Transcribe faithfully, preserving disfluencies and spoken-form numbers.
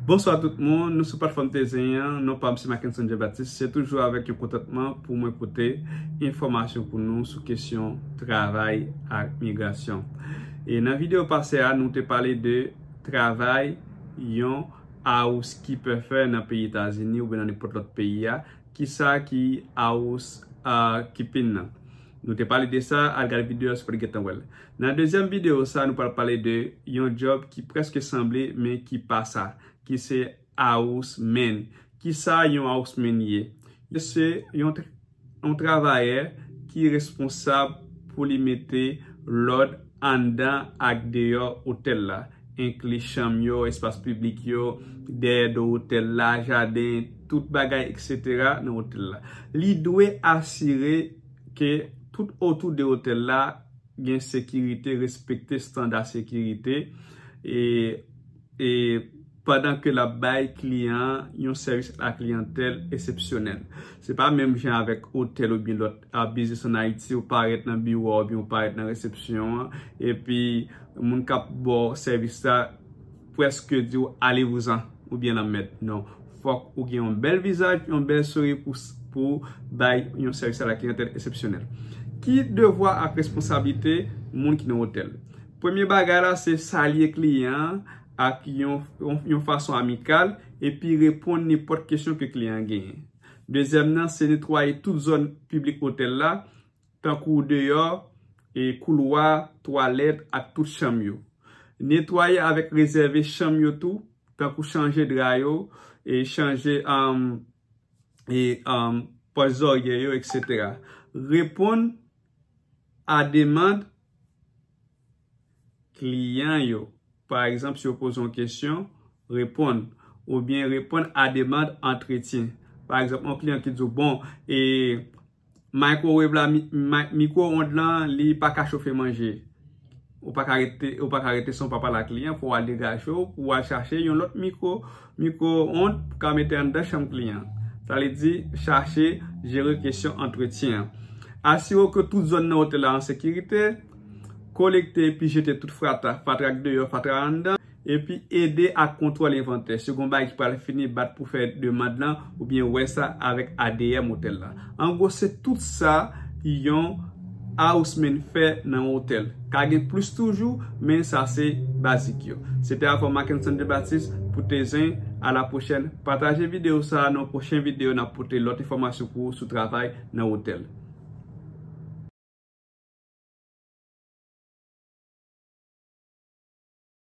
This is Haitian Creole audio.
Bonswa tout moun, nou sou platfòm Tezen an, non pa m se Mackenson Jean Baptiste, se toujou avèk yon kontantman pou mwen pote enfòmasyon pou nou sou kesyon travay ak migrasyon. E nan videyo pase a, nou te pale de travay yon housekeeper fè nan peyi Etazini oubyen nan nenpòt lòt peyi a. Kisa ki housekeeping nan? Nou te pale de sa, al gade videyo a si w pa t gentan wè l. Nan dezyèm videyo sa, nou pral pale de yon djòb ki prèske sanble, men ki pa sa, ki se houseman. Kisa yon houseman ye? Se yon, yon travayè ki responsab pou li mete lòd anndan ak deyò otèl la, enkli chanm yo, espas piblik yo, dèyè do otèl la, jaden, tout bagay, etsetera nan otèl la. Li dwe asire ke tout otou de otèl la gen sekirite, respekte estanda sekirite, e, e pandan ke l ap bay kliyan an yon sèvis a la kliyantèl eksepsyonèl. Se pa menm jan avèk otèl oubyen lòt, a, biznis ann Ayiti, ou parèt nan biwo a oubyen ou parèt nan resepsyon an, epi moun k ap ba w sèvis la prèske di w, "Allez-vous-en" oubyen "Lanmèd." Non. Fòk ou gen yon bèl vizaj, yon bèl souri pou, pou bay yon sèvis a la kliyantèl eksepsyonèl. Ki devwa ak responsablite moun ki nan otèl? Premye bagay la, se salye kliyan an ak yon, yon, yon fason amikal, epi reponn nenpòt kesyon ke kliyan an genyen. Dezyèm nan, se netwaye tout zòn piblik otèl la, tankou deyò, e koulwa, twalèt ak tout chanm yo. Netwaye avèk rezève chanm yo tou, tankou chanje dra yo, e chanje, um, e, um, pòch zòrye yo, etsetera. Reponn a demann kliyan yo. Pa egzanp, si yo poze yon kesyon, reponn. Oubyen reponn a demann antretyen. Pa egzanp, yon kliyan ki di w, "Bon, e microwave la, mi-, mi-, mikwo-ond lan, li pa ka chofe manje." Ou pa ka rete, ou pa ka rete san w pa pale ak kliyan, fò w al degaje w, pou w al chache yon lòt mikwo, mikwo-ond pou ka mete anndan chanm kliyan. Sa vle di, chache jere kesyon antretyen an. Asire w ke tout zòn nan otèl la an sekirite, kolekte epi jete tout frata, fatra k deyò, fatra anndan, epi ede ak kontwòl envantè. Si gon bagay ki pral fini, bat pou fè demann lan, oubyen wè sa avèk A D M otèl la. An gwo, se tout sa yon houseman fè nan otèl. Ka gen plis toujou, men sa se bazik yo. Se te avè w Mackenson Jean Baptiste pou Tezen. A la pwochèn. Pataje videyo sa a, nan pwochen videyo, n ap pote lòt enfòmasyon pou ou sou travay nan otèl.